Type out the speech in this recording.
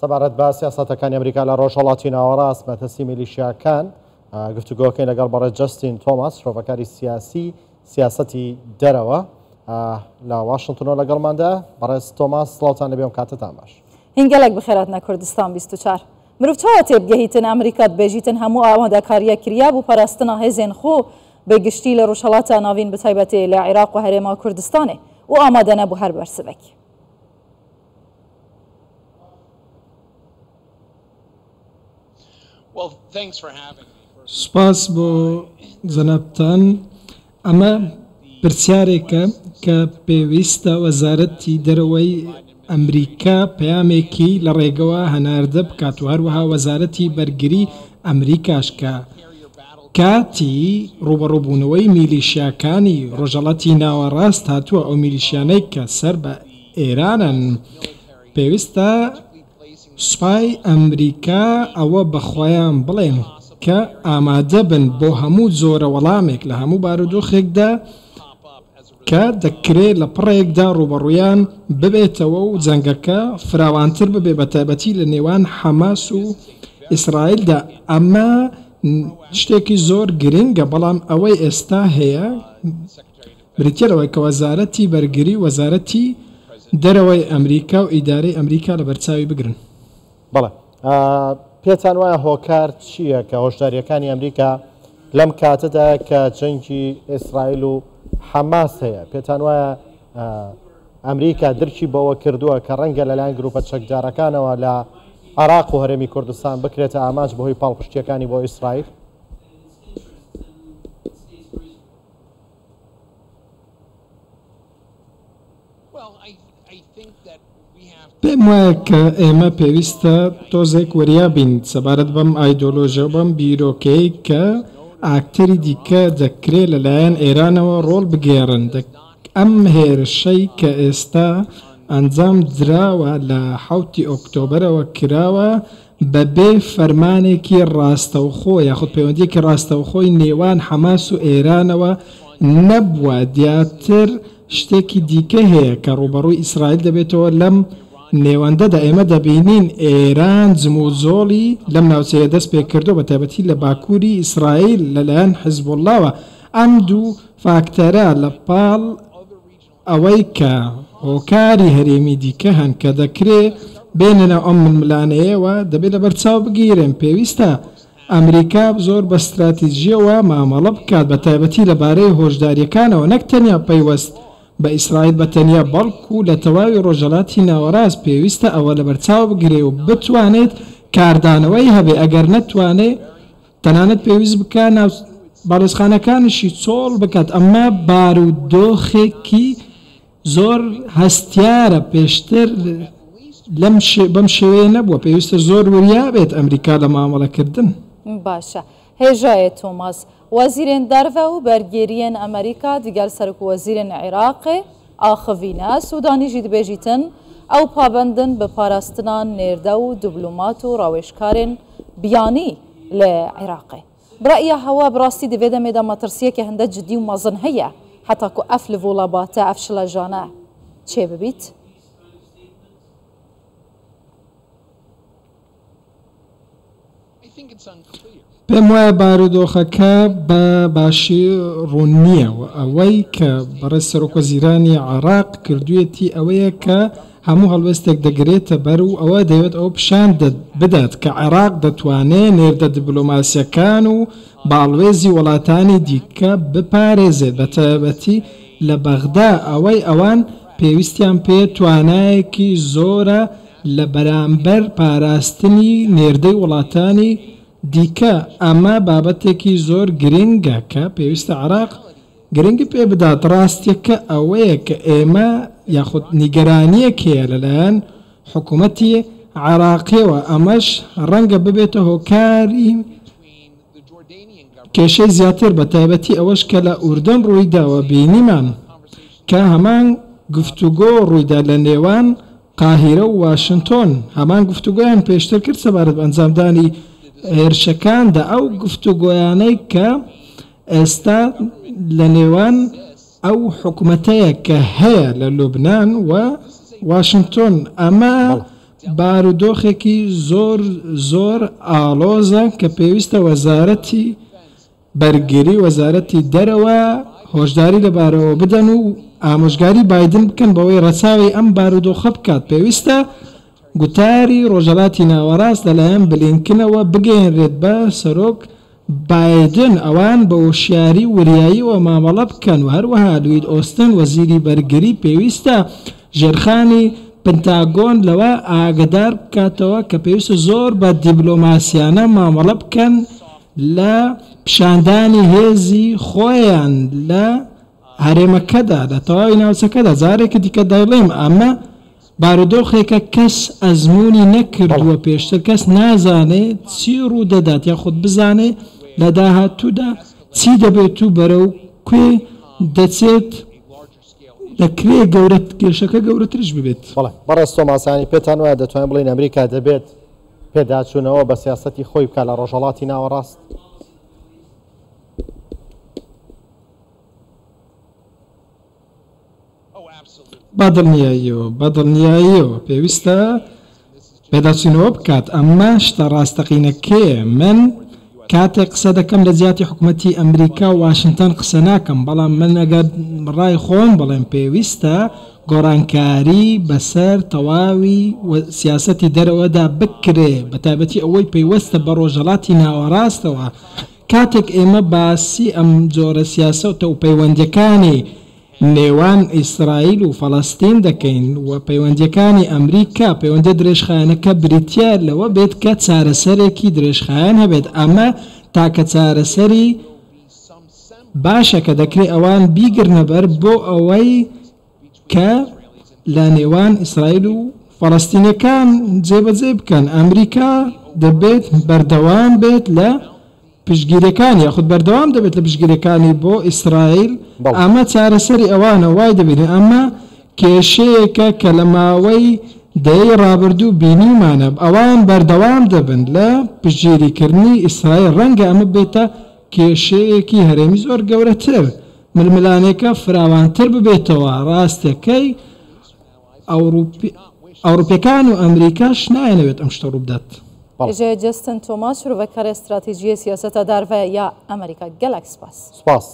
سەبارەت بە سیاسەتەکانی ئەمریکا لە ڕۆژهەڵاتی ناوەڕاست، مەترسی میلیشیاکان، گفتوگۆکەین لەگەڵ بەڕێز جەستین تۆماس، شرۆڤەکاری سیاسی سیاسەتی دەرەوە لە واشنتنەوە لەگەڵماندا. بەڕێز تۆماس، سڵاوتان لەبێ ئەم کاتەتان باش. هین گەلەک بخێراتنە کوردستان 24. مرۆڤ چاوە تێبگەهیتن ئەمریکا دبێژیتن هەموو ئامادەکاریە کریا بوو پاراستنا هێزێن خۆ بە گشتی لە ڕۆژهەڵاتا ناوین بتایبەتێ لە عیراق و هەرێما کوردستانێ و ئامادە نەبوو هەر بەرسڤەک. سوپاس بۆ جەنابتان. ئەمە پرسیارێکە کە پێویستە وەزارەتی دەرەوەی ئەمریکا پەیامێکی لە ڕێگەوە هەناردە بکات و هەروەها وەزارەتی بەرگری ئەمریکاش کە کاتی ڕووبەڕووبوونەوەی میلیشیاکانی ڕۆژهەڵاتی ناوەڕاست هاتووە، ئەو میلیشیانەی کە سەر بە ئێرانن، پێویستە سوپای ئەمریکا ئەوە بە خۆیان بڵێن کە ئامادەبن بۆ هەموو جۆرە وەڵامێک لە هەموو بارودۆخێکدا کە دەکرێ لە پڕێکدا ڕووبەڕوویان ببێتەوە و جەنگەکە فراوانتر ببێ بەتایبەتی لە نێوان حەماس و ئیسرائیلدا. ئەمە شتێکی زۆر گرنگە، بەڵام ئەوەی ئێستا هەیە بریتییە لەوەی کە وەزارەتی بەرگری و وەزارەتی دەرەوەی ئەمریکا و ئیدارەی ئەمریکا لەبەرچاوی بگرن. بەڵێ. پێتان وایە هۆکار چییە کە هۆشدارییەکانی ئەمریکا لەم کاتەدا کە جەنگی ئیسرائیل و حەماس هەیە، پێتان وایە ئەمریکا درکی بەوە کردووە کە ڕەنگە لەلایەن گروپە چەکدارەکانەوە لە عێراق و هەرێمی کوردستان بکرێتە ئامانج بەهۆی پاڵپشتییەکانی بۆ ئیسرائیل؟ پێم وایە کە ئێمە پێویستە تۆزێک وریا بین سەبارەت بەم ئایدۆلۆژیا و بەم بیرۆکەیەی کە ئاکتەری دیکە دەکرێ لەلایەن ئێرانەوە ڕۆڵ بگێڕن. ئەم هێرشەی کە ئێستا ئەنجام دراوە لە حەوتی ئۆکتۆبەرەوە کراوە بەبێ فەرمانێکی ڕاستەوخۆ یاخود پەیوەندییەکی ڕاستەوخۆی نێوان حەماس و ئێرانەوە نەبووە، دیاتر شتێکی دیکە هەیە کە ڕووبەڕووی ئیسرائیل دەبێتەوە لەم نێوەندەدا ئێمە دەبینین ئێران جموجۆڵی لەم ناوچەیە دەست پێکردووە بەتایبەتی لە باکووری ئیسرائیل لەلایەن حزبوڵڵاوە ئەم دوو فاکتەرە لە پاڵ ئەوەی کە هۆکاری هەرێمی دیکە هەن کە دەکرێ بێنە ناو ئەم ململانێیەوە، دەبێ لەبەرچاو بگیرێن. پێویستە ئەمریکا زۆر بە ستراتیجییەوە مامەڵە بکات، بە تایبەتی لە بارەی هۆشدارییەکانەوە، نەک تەنیا پەیوەست بە ئیسرائیل بە تەنیا، بەڵکو لە تەواوی ڕۆژهەڵاتی ناوەڕاست. پێویستە ئەوە لەبەرچاو بگرێ و بتوانێت کاردانەوەی هەبێ، ئەگەر نەتوانێ تەنانەت پێویست بکا ناو باڵیۆزخانەکانیشی چۆڵ بکات، ئەمە بارودۆخێکی زۆر هەستیارە، پێشتر لەم بەم شێوەیە نەبووە، پێویستە زۆر وریا بێت ئەمریکا لە مامەڵەکردن. باشە هێژایێ تۆماس، وەزیرێن دەرڤە و بەرگێریێن ئەمریکا دیگەل سەرۆکوەزیرێن عێراقێ ئاخڤینە، سودانی ژی دبێژیتن ئەو پابەندن بە پاراستنا نێردە و دبلۆمات و ڕاوێژکارێن بیانی لە عێراقێ. برائیا هەوا بڕاستی دڤێ دەمێدا مەترسیەکێ هندە جدی و مەزن هەیە حەتا کو ئەف لڤوڵەباتە ئەف شلەژانە چێ ببیت؟ پێم وایە بارودۆخەکە بە باشی ڕوون نییە و ئەوەی کە بەڕێز سەرۆکوەزیرانی عێراق کردوویەتی ئەوەیە کە هەموو هەڵوێستێک دەگرێتە بەر و ئەوە دەیەوێت ئەوە پیشان بدات کە عێراق دەتوانێ نێردە دیبلۆماسییەکان و باڵوێزی وڵاتانی دیکە بپارێزێت بەتایبەتی لە بەغدا ئەوەی ئەوان پێویستیان پێ توانایەکی زۆرە لە بەرامبەر پاراستنی نێردەی وڵاتانی دیکە، ئەمە بابەتێکی زۆر گرنگە کە پێویستە عێراق گرنگی پێ بدات، ڕاستییەکە ئەوەیە کە ئێمە یاخود نیگەرانییەک هەیە لەلایەن حکومەتی عێراقییەوە، ئەمەش ڕەنگە ببێتە هۆکاری کێشەی زیاتر، بەتایبەتی ئەوەش کە لە ئوردن ڕوویدا و بینیمان کە هەمان گفتوگۆ ڕوویدا لە نێوان قاهیرە و واشنتۆن هەمان گفتوگۆیان پێشتر کرد سەبارەت بە ئەنجامدانی هێرشەکاندا، ئەو گفتوگۆیانەی کە ئێستا لە نێوان ئەو حکومەتەیە کە هەیە لە لوبنان و واشنتۆن، ئەمە. بارودۆخێکی زۆر زۆر ئاڵۆزە کە پێویستە وەزارەتی بەرگری وەزارەتی دەرەوە هۆشداری لەبارەوە بدەن و ئامۆژگاری بایدن بکەن بەوەی ڕەچاوی ئەم بارودۆخە بکات. پێویستە گوتاری ڕۆژهەڵاتی ناوەڕاست لەلایەن بلینکنەوە بگەیەنرێت بە سەرۆک بایدن، ئەوان بە وشیاری و وریاییەوە مامەڵە بکەن و هەروەها لوید ئۆستن وەزیری بەرگری پێویستە ژێرخانی پنتاگۆن لەوە ئاگەدار بکاتەوە کە پێویستە زۆر بە دیبلۆماسیانە مامەڵە بکەن لە پیشاندانی هێزی خۆیان لە هەرێمەکەدا، لە تەواوی ناوچەکەدا. جارێکی دیکە دەڵێم ئەمە بارودۆخێکە کەس ئەزموونی نەکردووە پێشتر، کەس نازانێ چی ڕوودەدات یاخود بزانێ لە داهاتوودا چی دەبێت و بەرەو کوێ دەچێت، دەکرێ گەورە کێشەکە گەورەتریش ببێت. بەڵێ بەڕێز تۆماسانی، پێتان وایە دەتوانین بڵێین ئەمریکا دەبێت پێداچوونەوە بە سیاسەتی خۆی بکات لە ڕۆژهەڵاتی ناوەڕاست؟ بە دڵنیاییەوە، بە دڵنیاییەوە پێویستە پێداچوونەوە بکات، ئەمە شتە ڕاستەقینەکەیە، من کاتێک قسە دەکەم لە جیاتی حکومەتی ئەمریکا و واشنتن قسە ناکەم، بەڵام من ئەگەر ڕای خۆم بڵێم پێویستە گۆڕانکاری بەسەر تەواوی سیاسەتی دەرەوەدا بکرێ، بەتایبەتی ئەوەی پەیوەستە بە ڕۆژهەڵاتی ناوەڕاستەوە، کاتێک ئێمە باسی ئەم جۆرە سیاسەتە و پەیوەندییەکانی نێوان ئیسرائیل و فەڵەستین دەکەین و پەیوەندییەکانی ئەمریکا، پەیوەندییە درێژخایەنەکە بریتییە لەوە بێت کە چارەسەرێکی درێژخایەن هەبێت، ئەمە تاکە چارەسەری باشە کە دەکرێت ئەوان بیگرنەبەر بۆ ئەوەی کە لە نێوان ئیسرائیل و فەڵەستینیەکان جێبەجێ بکەن، ئەمریکا دەبێت بەردەوام بێت لە پشتگیریەکانی یاخود بەردەوام دەبێت لە پشتگیریەکانی بۆ ئیسرائیل، ئەمە چارەسەری ئەوانە وای دەبینین، ئەمە کێشەیەکە کە لە ماوەی دەیەی ڕابردوو بینیومانە، ئەوان بەردەوام دەبن لە پشتگیریکردنی ئیسرائیل، ڕەنگە ئەمە ببێتە کێشەیەکی هەرێمی زۆر گەورەتر. ململانێکە فراوانتر ببێتەوە، ڕاستەکەی ئەوروپیەکان و ئەمریکاش نایانەوێت ئەم شتە ڕووبدات. ژ جەستن تۆماس شرۆڤەکارێ ستراتیژیێ سیاسەتا دەرڤە یا ئەمریکا گەلەک سپاس. سپاس.